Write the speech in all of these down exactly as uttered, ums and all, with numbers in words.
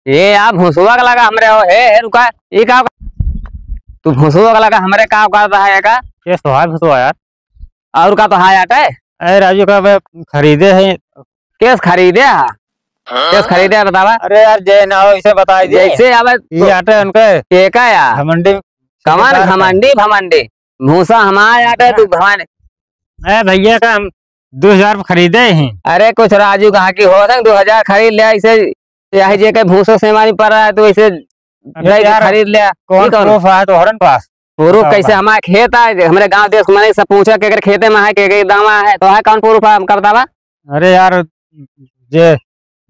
ये यार भूसवा का लगा हमरे हो, हे, हे, रुका, ये का, तू भूसवा का लगा हमरे का करता है का? केस तो है भूसवा यार। और का तो है यार? अरे राजू का बे खरीदे है। केस खरीदे है? केस खरीदे है, बतावा। अरे यार, जय ना हो, इसे बताई दे। जैसे अब ये आटे उनके के का यार? घमंडी कमान ठेकेदार का। घमंडी, घमंडी। भूसा हमारे आटे, तू घमंड। ए भैया का हम दो हजार में खरीदे ही। अरे कुछ राजू कहाँ की हो, दो हजार खरीद ले, इसे यही जे के भूसो से हमारी पड़ रहा है, तो इसे अरे ले के यार, खरीद ले। कौन ये कौन? Proof है तोहरन पास? Proof बताओ कैसे? भाई। हमारे खेत है, हमरे गांव देश में सब पूछा के अगर खेते में है, के, के दावा है, तो है कौन proof है? हमका बतावा। अरे यार, जे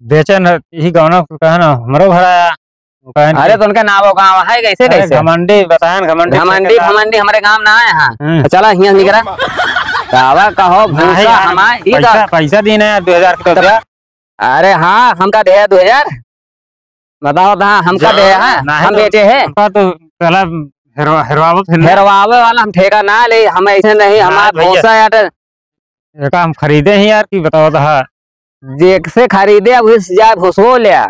बेचन है, यही गाँव ना, कहे ना, हमरो घर आया। वो कहे अरे कि तो उनका नाम वो गाँव है, कैसे, अरे कैसे? घमंडी बताए ना, घमंडी घमंडी, ठेकेदार। घमंडी हमारे गाँव ना आए हैं। हम्म। तो चला हियाँ निकरा। दावा कहो, नहीं भूसा यार, हमारे, ये पैसा, का? पैसा दीन है यार, दो हजार के तो तो दिया। अरे हाँ, हमका दे दो हजार। बताओ तो, हाँ, हमका दे, हाँ, नहीं हम तो बेचे हैं। हमका तो पहला हेरवा-, हेरवावत है ना। हेरवावे वाला हम ठेका ना ले, हम ऐसे नहीं, ना हमारा भैया। भूसा यार। एका हम खरीदे ही यार, कि बताओ तो, हाँ। जेसे खरीदे, अब उस जाए भूसो ले आ।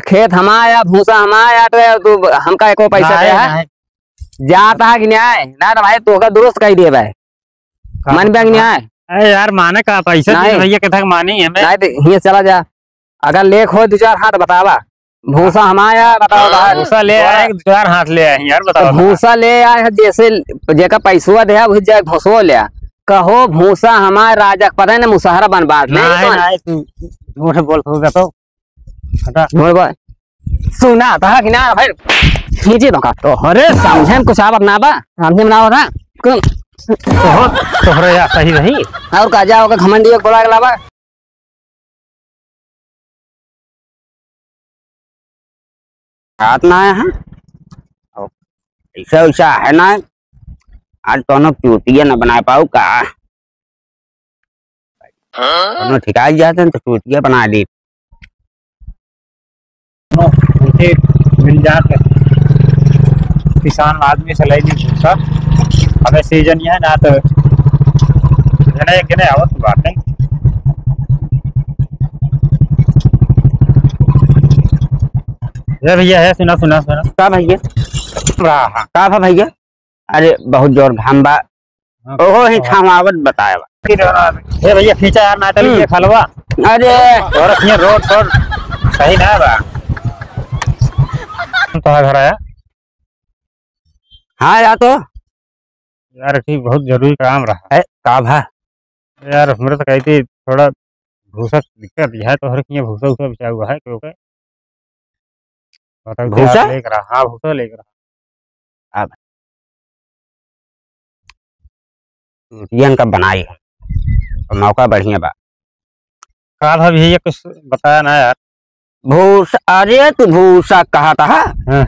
खेत हमारा या भूसा हमारा या तो तू हमका एको पैसा नहीं, दे, हाँ? नहीं। जाता है कि नहीं? ना तो भाई, तोहका दुरुस्त कही दे भाई। का मन बा कि नहीं? अरे यार, माने का पैसा नहीं। दे भैया, कितना मानी है मैं? नहीं तो हियाँ चला जा। अगर लेक हो दो चार हाथ बतावा, भूसा हमारा बताओ हाँ, बाहर। भूसा ले आए, दो चार हाथ ले आए यार, तो बताओ। भूसा ले आए है, जैसे जेका पैसवा दे, वही जाए भूसो ले आ। कहो भूसा हमारे राजा के पता है ना, मुसहरा बन बांट नहीं, नहीं, कौन? नहीं, तू झूठ बोल होगा तो। हटा। झूठ बोल। सुना था कि ना भाई? खींचे तो का? तो अरे समझे में कुछ आवत ना बा, समझे में ना आवत है। कौन? तोहर-, तोहरे या सही नहीं। और का जाओ का घमंडी एक बोला के लावा। हाथ ना आया है। और ऐसा वैसा है ना, आज दोनों चूतिया न बना पाऊ का। दोनों ठिकाई जाते हैं तो चूतिया बना दी। उनके मिल जात किसान आदमी से ले ली भूसा। अबे सीजन यह ना तो घने घने आवत बाटे। ये भैया है, सुना, सुना, सुना। का भैया? हाँ, हाँ। का भा भैया? अरे, बहुत जोर घाम बा। हाँ, ओहो, ही हाँ। छावावत बताए बा। हे भैया, खींचा यार, ना चली हम्म। ये खलवा। अरे। और ये रोड, रोड सही ना बा। तो घर आया? हाँ, या तो। यार, ठीक, बहुत जरूरी काम रहा। है, का भा? यार, हमरे तो कहती थोड़ा भूसा दिक्कत यह है, तोहरे किया भूसा उसा बिचा हुआ है, क्योंकि बताओ, भूसा? क्या लेके रहा? हाँ, भूसा लेके रहा। अब चूतियन का बनाई है, और मौका बढ़िया बा। का भा भैया, कुछ बताया ना यार। भूसा, अरे तू भूसा कहा था? हाँ।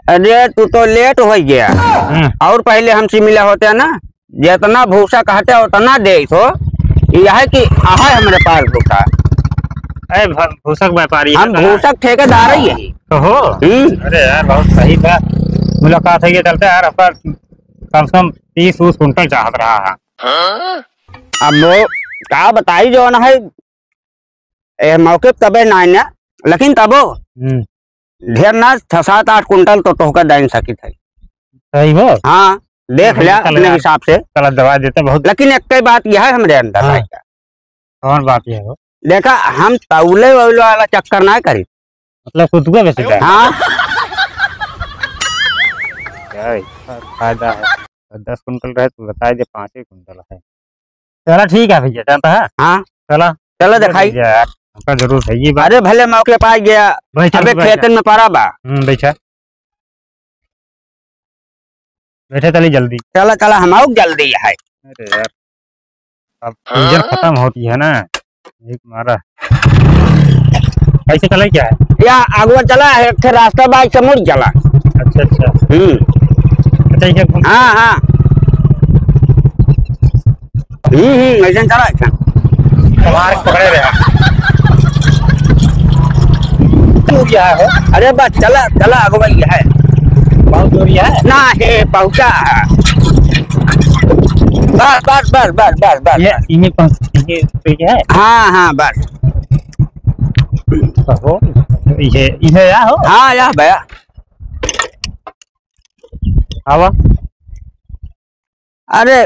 अरे तू तो लेट हो गया। हाँ। और पहले हमसे मिला होते ना, जितना भूसा कहते उतना दे तो, यह है कि आहे हमरे पास भूसा। अरे भ-, भूसा के व्यापारी है हम ना। भूसा के ठेकेदार ही है। तो हो? हम्म। अरे यार, बहुत सही बा। मुलाकात है, ये चलते यार, आपका कम से कम तीस ऊस कुंटल चाहत रहा है। अब वो का बताई जो ना है, ए मौके पे तबे ना आए ना, लेकिन तबो हम्म। ढेर ना, छह सात आठ कुंटल तो तोहका दाइन सकित है। सही हो? हाँ, देख चलो, लिया चलो अपने यार। हिसाब से। चलो, दवा देते बहुत। लेकिन एक ही बात यह है हमरे अंदर हाँ। भाई का। कौन बात यह हो? देखा, हम तौले वौले वाला चक्कर ना करी। मतलब, खुद को बेचे जाए? हाँ। क्या है? फायदा है। दस कुंटल रहे तो बताए दे, पाँच ही कुंटल है। चला ठीक है भैया, जानता है? हाँ। चला। चला ले दिखाई। भैया यार, हमका जरूर है ये बात। अरे भले मौके पे आ गया। बैठा, अबे बैठा। खेतन में पड़ा बा। हम्म, बैठा। बैठे चली जल्दी। चला, चला, हम आउक जल्दी है। अरे यार, अब इंजन खत्म होती है ना, एक मारा। कैसे चले क्या है? या आगुआ चला है, एक ठे रास्ता बाइक से मुड़ चला। अच्छा, अच्छा। हम्म। अच्छा, ये घूम- हाँ, हाँ। हम्म, हम्म, ऐसे चला, ऐसे। कमार पकड़े रहे। दूर यह है। अरे बस, चला, चला, आगुआ यह है। बहुत दूर यह है? ना, हे, पहुँचा है। बस, बस, बस। ये, इन्हीं पहुँच, ये, ये है? हाँ, हाँ, बस। कहो। इहे, इहे या हो? हाँ, या भैया। आवा। अरे।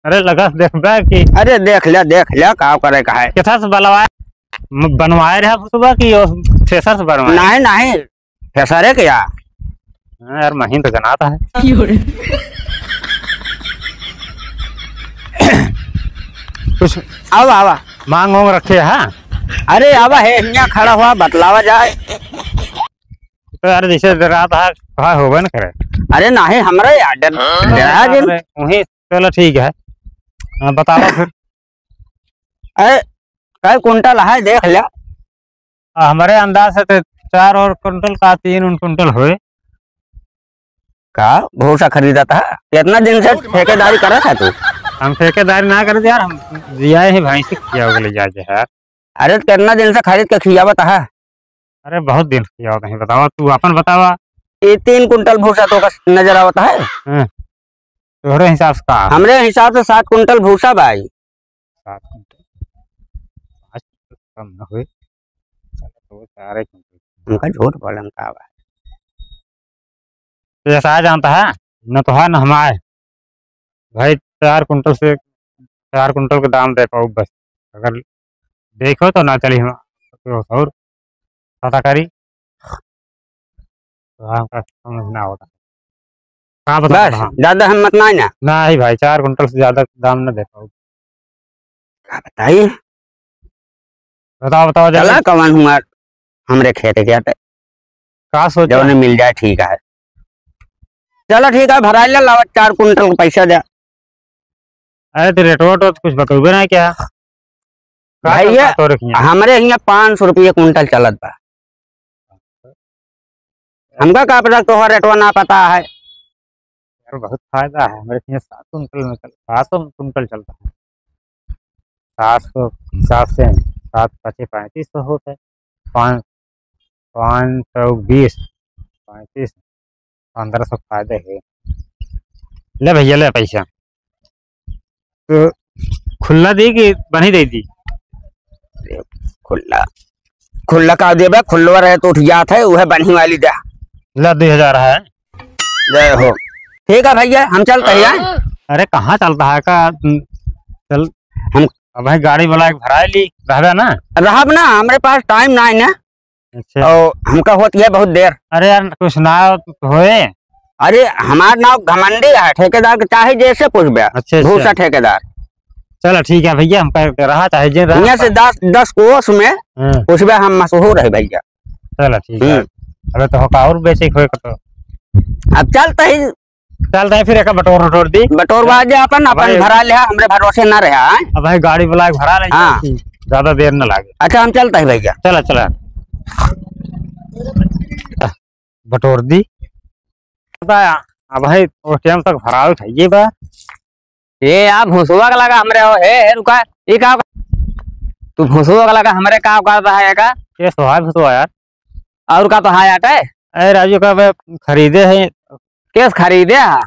अरे लगा देखबा कि अरे देख ले, देख ले, का करे का है। केथा से बलवाए, म-, बनवाए रहा भुसबा कि ओ थ्रेसर से बनवाए? नहीं, नहीं, थ्रेसरे के या। हाँ यार, महीन तो जनाता है। क्यों रे? कुछ आवा, आवा। मांग वांग रखे है? अरे आवा है, हियाँ खड़ा हुआ, बतलावा जाए। तो यार जैसे डरात है, कहा होबे न करे। अरे नहीं, हमरा यार डर, हाँ, डरा जिन। अरे, वही, चलो ठीक है। हाँ, बतावा फिर। अरे, कै कुंटल है, देख ले। आ, हमरे अंदाज से तो चार और कुंटल का, तीन उन कुंटल होए। का भूसा खरीदत है? कितना दिन से ठेकेदारी करत है तू? हम ठेकेदारी ना करत यार, हम जियाए ही भैंसी खियावे ले जाए यार। अरे, तो कितना दिन से खरीद के खियावत है? अरे, बहुत दिन से खियावत है, बतावा, तू अपन बतावा। ये तीन कुंटल भूसा तो का नजर आवत है? हाँ। तोहरे हिसाब से का? हमरे हिसाब से सात कुंटल भूसा बा ई। सात कुंटल? पाँच कुंटल कम न होए। चलो, तो चार ही कुंटल। उनका झूठ बोलन का बा? तो ऐसा आ जानता है, न तो है, न हमारे। भाई, चार कुंटल से, चार कुंटल के दाम दे पाऊ बस। अगर देखो तो ना चली हम, तो और पता करी। तो हमका समझ ना होता। का बता बस, रहा? ज्यादा हिम्मत ना है ना? नहीं भाई, चार कुंटल से ज्यादा दाम ना दे पाऊ। का बताई? बताओ, बताओ, जल्दी। चला कवन हुआ हमरे खेत के आटे। का सोचा? जौने मिल जाए ठीक है। चला ठीक है, भराई ले, लावा चार कुंटल के पैसा दे। अरे तो रेट वेट तो कुछ बतौबे ना क्या? का भैया, चलता तोरे हियां? हमरे हियां पाँच सौ रुपये कुंटल चलत बा। हमका का पता तोहर रेटवा ना पता है। यार बहुत फायदा है, हमरे हियां सात कुंटल में चल, सात सौ कुंटल चलता है। सात सौ हिसाब से सात पचे पैंतीस सौ होता है, पाँच, पाँच सौ बीस, पैंतीस, पन्द्रह सौ फायदे है। ले भैया, ले पैसा। तो खुल्ला दी कि बन्ही दे दी? खुल्ला, खुल्ला का देबे, खुल्लवा रहे तो उठ जात है, उहे बन्ही वाली दे। ला, दो हजार है। जय हो। ठीक है भैया, हम चलते हैं। अरे कहाँ चलता है का? चल, हम अब भाई गाड़ी बुला के भरा ली, रहबे ना? रहब ना, हमरे पास टाइम ना है ना। अच्छा। और हमका होत है बहुत देर। अरे यार, कुछ ना होए। अरे, हमार नाव घमंडी है, ठेकेदार के चाहे जैसे पूछबे। अच्छा, अच्छा। भूसा ठेकेदार। चलो ठीक है भैया, हम कह रहा चाहे जे रहा। यहाँ से दस, दस कोस में हाँ। पूछबे, हम मशहूर है भैया। चलो ठीक है। हम्म। अबे तो होका और बेचे खोए का तो। अब चलते ही चलता है फिर, एका बटोर उटोर दी। बटोरवा जे अपन, अपन भाई। भरा ले, हमरे भरोसे ना रहा, हैं? अब भाई गाड़ी बुला के भरा ले, हाँ। ज्यादा देर न लागे। अच्छा, हम चलता है भैया। चला, चला। बटोर दी। अब भाई, वो टाइम तक भरावे खाइए बा। ये यार भूसुआ का लगा हमरे हो, हे, हे, रुका, ये का? तू भूसुआ का लगा हमरे का करता है का? ये सोहाय भूसुआ यार। और का तो हाय आटे? अरे राजू का बे खरीदे है। केस खरीदे है?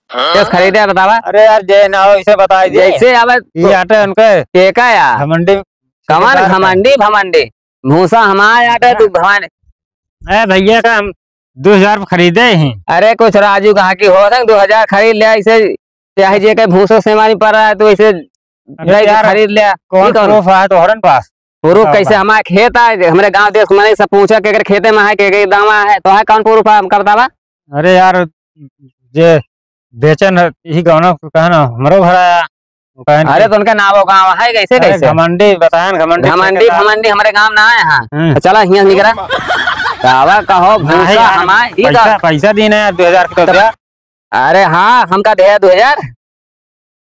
केस खरीदे है बतावा? अरे यार, जे ना हो, इसे बताई दे। जैसे अब ये आटे उनके। के का यार? घमंडी। कमान ठेकेदार का। घमंडी, भमंडी। भूसा हमारे आटे, तू भमंडी। ए भैया का हम दो हजार में खरीदे ही। अरे कुछ राजू कहाँ की हो, दो हजार खरीद ले, इसे चाहे जे के भूसो से मारी पड़ रहा है, तो इसे अरे जाए के यार, खरीद ले। कौन ई कौन? प्रूफ है तोहरन पास? प्रूफ बताओ कैसे? भाई। हमारे खेत आए, हमरे गांव देश में सब पूछा, केकर खेते में है, केकर दावा है, तो है कौन प्रूफ है, हमका बतावा। अरे यार, जे बेचन है, यही गाँव ना, कहे ना, हमरो घर आया, वो कहे ना अरे कि तो उनका नाम वो गाँव है, कैसे, अरे कैसे? घमंडी बताए ना, घमंडी घमंडी, ठेकेदार। घमंडी हमरे गाँव ना आए हैं। हम्म। तो चला हियाँ निकरा। दावा कहो, नहीं भूसा यार, हमारे, ई पैसा, का? पैसा दीन है यार, दो हजार के तो दिया। अरे हाँ, हमका दे दो हजार।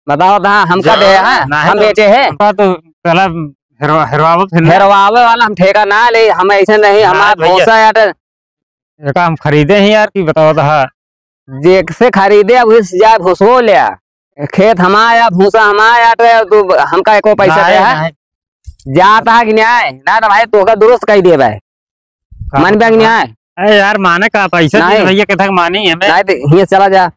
बताओ तो, हाँ, हमका दे, हाँ, नहीं हम तो बेचे हैं। हमका तो चला हेरवा-, हेरवावत है ना। हेरवावे वाला हम ठेका ना ले, हम ऐसे नहीं, ना हमारा भैया। भूसा यार। एका हम खरीदे ही यार, कि बताओ तो, हाँ। जेसे खरीदे, वही से जाए भूसो ले आ। खेत हमारा, भूसा हमारा, तो तू हमका एको पैसा नहीं, दे, हाँ? नहीं। जाता है कि नहीं? ना तो भाई, तोका दुरुस्त कही दे भाई। का मन बा कि नहीं? अरे यार, माने का पैसा नहीं। दे भैया, के तक मानी है मैं? नहीं तो हियाँ चला जा,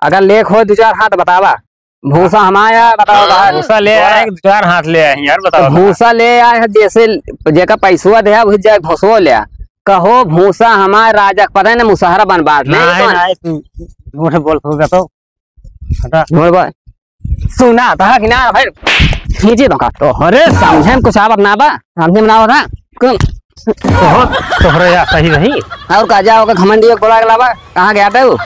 अगर लेख हो दो चार हाथ बतावा। भूसा हमार है, बताओ बाहर। भूसा ले आए, दो चार हाथ ले आए हैं यार, बताओ तो बाहर। भूसा ले आए हैं, जैसे जेका पैसवा दे, वही जाए भूसवा ले आ। कहो भूसा हमार राजा, पता है ना, मुसहरा बन बात नहीं, नहीं, कौन? नहीं, तू झूठ बोल, हो गया तो। हटा। झूठ बोल। सुना था कि ना भाई? खींचे तो का? तो अरे, समझे में कुछ आवत ना बा, समझे में ना आवत है। कौन? तोहर-, तोहरे या सही नहीं। और का जाओ का घमंडी एक बोला के लावा, कहाँ गया था वो?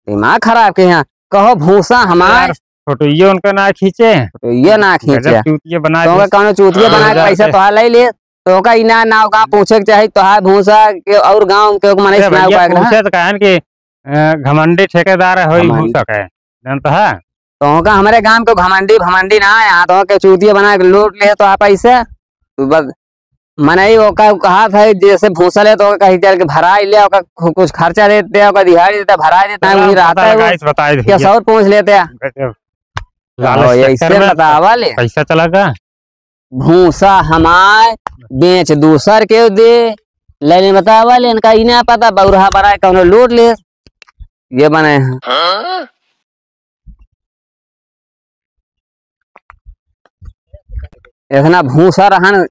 दिमाग खराब के यहाँ। कहो भूसा हमार। यार, फोटोइये उनका ना खींचे। फोटोइये ना खींचे। गजब चूतिया बना तो के। ओका कौनो चूतिया हाँ, बना के पैसा तोहार ले ले। तो ओका इना ना ओका पूछे के चाही, तोहार भूसा के और गाँव के ओका मने ए सुनाओ भैया, का पूछे तो कहन कि, अ, घमंडी ठेकेदार है, होई घमंडी। भूसा के। जानता है? तो ओका हमरे गाँव के घमंडी भमंडी ना है, यहाँ तो ओके चूतिया बना के लूट ले तो आप पैसे। तू बस मनई ओका कहा था, जैसे भूसा ले तो ओका कहीं चल के भराई ले, ओका कु-, कुछ खर्चा देते, ओका दिहाड़ी देते, भराई देते, चला, वही रहता पता है लगा, वो। इस बताए दे कैसे भैया। और पहुँच लेते हैं? गजब। लालच हाँ, चक्कर ऐसे में बतावा ले। पैसा चला गया। भूसा हमार बेच दूसर के दे, ले ले बतावा ले, इनका ही ना पता, बौरहा बना के कौनो लूट ले। ये बने हैं। हाँ? इतना भूसा रहन,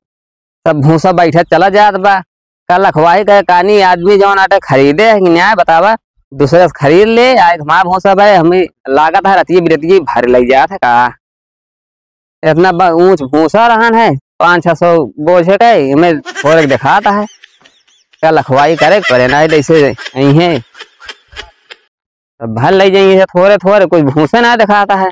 सब भूसा बैठे चला जात बा। का लखवाई का कानी आदमी जौन आटे खरीदे है कि न्याय बतावा, दूसरे से खरीद ले, आए हमार भूसा भाई, हमें लागत है रतिये बिरतिये भर लग जात है का। इतना ब-, ऊंच भूसा रहन है, पाँच छह सौ बोझे का, हमें थोड़े देखाता है। का लखवाई करे, करे ना, जैसे यही है। अब भर ले जाइए थोड़े थोड़े, कुछ भूसे ना दिखाता है।